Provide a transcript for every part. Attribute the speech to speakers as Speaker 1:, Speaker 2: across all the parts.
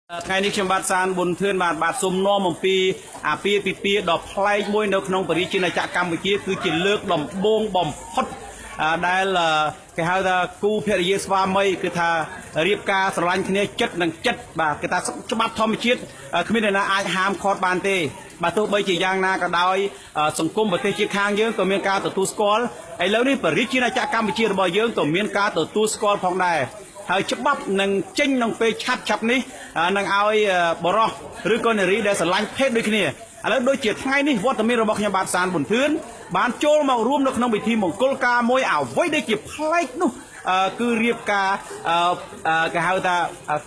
Speaker 1: ថ្ងៃនេះខ្ញុំបាទសានប៊ុនធឿនបាទសូមនាំអំពីអាពាហ៍ពិពាហ៍ដ៏ប្លែកមួយនៅក្នុងប្រជាជាតិចក្រកម្ពុជាគឺជាលើកដំបូងបំផុតដែលគេហៅថាគូភរិយាស្វាមីគឺថារៀបការស្រឡាញ់គ្នាចិត្តនិងចិត្តបាទគេថាច្បាប់ធម្មជាតិគ្មានអ្នកណាអាចហាមឃាត់បានទេបាទទោះបីជាយ៉ាងណាក៏ដោយសង្គមប្រទេសជាតិខាងយើងក៏មានការទទួលស្គាល់ឥឡូវនេះប្រជាជាតិចក្រកម្ពុជារបស់យើងក៏មានការទទួលស្គាល់ផងដែរហើយច្បាប់នឹងចេញក្នុងពេលឆាប់ឆាប់នេះនឹងឲ្យបរោះឬក៏នារីដែលស្រឡាញ់ភេទដូចគ្នាឥឡូវដូចជាថ្ងៃនេះវត្តមានរបស់ខ្ញុំបាទសានប៊ុនធឿនបានចូលមករួមនៅក្នុងពិធីមង្គលការមួយអ្វីដែលជាប្លែកនោះគឺរៀបការគេហៅថា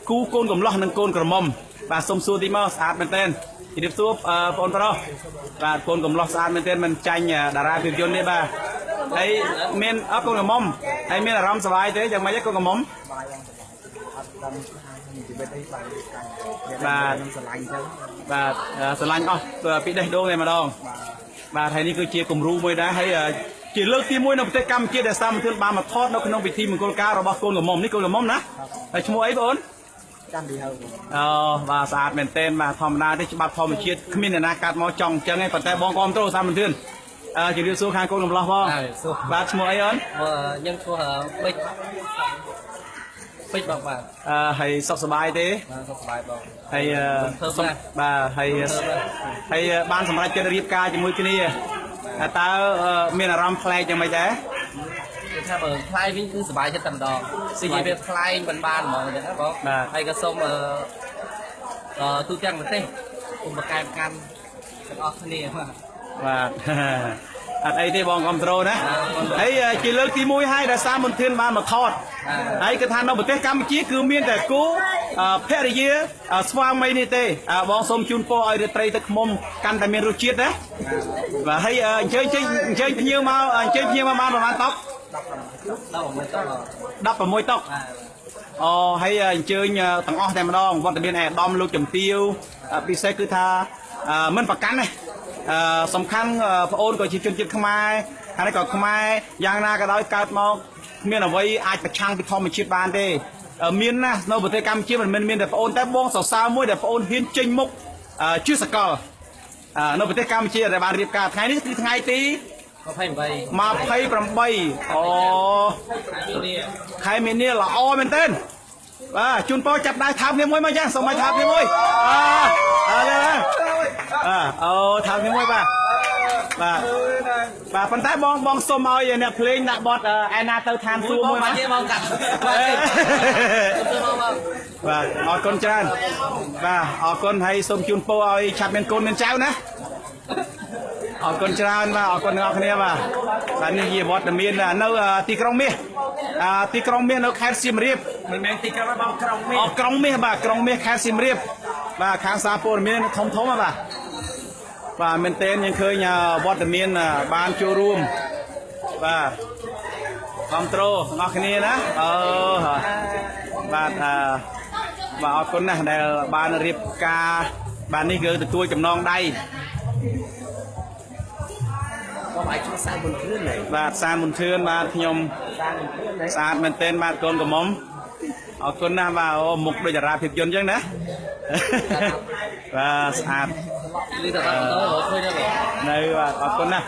Speaker 1: គូកូនកំលោះនិងកូនក្រមុំបាទសូមសួរតិចមកស្អាតមែនទែនជំរាបសួរបងប្រុសបាទកូនកំលោះស្អាតមែនទែនមិនចាញ់តារាភាពយន្តទេបាទហើយមានអត់កូនក្រមុំហើយមានអារម្មណ៍សប្បាយទេយ៉ាងម៉េចកូនក្រមុំបាទស្រឡាញ់ទៅបាទស្រឡាញ់អស់ពីដេះដូងតែម្ដងបាទហើយនេះគឺជាគំរូមួយដែរហើយជាលើកទី1នៅប្រទេសកម្ពុជាដែលសាមធឿនបានមកថតនៅក្នុងពិធីមង្គលការរបស់កូនក្រមុំនេះកូនក្រមុំណាហើយឈ្មោះអីបង
Speaker 2: ចាំពីហើយ
Speaker 1: អូបាទស្អាតមែនទែនបាទធម្មតាទេច្បាប់ធម្មជាតិគ្មានអ្នកណាកាត់មកចង់អញ្ចឹងឯងប៉ុន្តែបងគាំទ្រសាមធឿនជំរាបសួរខាងកូនកំលោះបងបាទឈ្មោះអីអូន
Speaker 3: ខ្ញុំឈ្មោះបិចពេចបងបាទ
Speaker 1: ហើយសុខសប្បាយទេ
Speaker 3: បាទសុខសប្បាយបង
Speaker 1: ហើយបាទហើយហើយបានសម្រេចចិត្តរៀបការជាមួយគ្នាតើមានអារម្មណ៍ប្លែកយ៉ាងម៉េចដែរ
Speaker 3: គឺថាបើប្លែកវិញគឺសប្បាយចិត្តតែម្ដងនិយាយវាប្លែកមិនបានហ្មងអញ្ចឹងណាបងហើយក៏សូមទូទាំងប្រទេសគុំប្រកែកកាន់ទាំងអស់គ្នា
Speaker 1: បាទអត់អីទេបងគ្រប់ត្រូលណាហើយជាលើកទី1ហើយដែលសាមន្ធានបានមកថតហើយគឺថានៅប្រទេសកម្ពុជាគឺមានតែគូភរិយាស្វាមីនេះទេបងសូមជូនពរឲ្យរាត្រីទឹកឃ្មុំកាន់តែមានរសជាតិណាបាទហើយអញ្ជើញភ្ញៀវមកអញ្ជើញភ្ញៀវមកបានប្រហែលតុក16តុកអូហើយអញ្ជើញទាំងអស់តែម្ដងវត្តមានឯកឧត្តមលោកជំទាវពិសេសគឺថាមិនប្រកាន់ទេសំខាន់ប្អូនក៏ជាជនជាតិខ្មែរហើយក៏ខ្មែរយ៉ាងណាក៏ដោយកើតមកគ្មានអ្វីអាចប្រឆាំងពីធម្មជាតិបានទេមានណាស់នៅប្រទេសកម្ពុជាមិនមែនមានតែប្អូនតែបងសរសើរមួយដែលប្អូនហ៊ានចេញមុខជាសកលនៅប្រទេសកម្ពុជាដែលបានរៀបការថ្ងៃនេះគឺថ្ងៃទី28អូខែមីនាល្អមែនទែនបាទជូនពរចាប់ដៃថើបគ្នាមួយមកចាសូមឲ្យថើបគ្នាមួយអើអូថើបគ្នាមួយបាទបាទបាទប៉ុន្តែបងបងសុំឲ្យអ្នកភ្លេងដាក់បទឯណាទៅឋានសួគ៌មួយមក
Speaker 3: បងកាត់
Speaker 1: បាទអរគុណច្រើនបាទអរគុណហើយសូមជូនពរឲ្យឆាប់មានកូនមានចៅណាអរគុណច្រើនបាទអរគុណទាំងអស់គ្នាបាទបាទនេះជាវត្តមាននៅទីក្រុងមាសទីក្រុងមាសនៅខេត្តសៀមរាប
Speaker 3: មិនមែនទីក្រុងបងក្រុងមាស
Speaker 1: អូក្រុងមាសបាទក្រុងមាសខេត្តសៀមរាបបាទខាងសារព័ត៌មានធំធំបាទបាទមែនទែនយើងឃើញវត្តមានបានចូលរួមបាទគ្រប់ត្រូលទាំងអស់គ្នាណាអឺបាទបាទអរគុណណាស់ដែលបានរៀបការបាទនេះគឺទទួលចំណងដៃ
Speaker 2: បងឯងឈ្មោះសានប៊ុនធឿន
Speaker 1: បាទសានប៊ុនធឿនបាទខ្ញុំ
Speaker 2: សានប៊ុនធឿន
Speaker 1: ស្អាតមែនទែនបាទកូនក្រមុំអរគុណណាស់បាទអូមុខដូចតារាភាពយន្តអញ្ចឹងណាបាទស្អាត
Speaker 3: លឺតែបាទទៅឃើញទេ
Speaker 1: នៅបាទអរគុណណាស់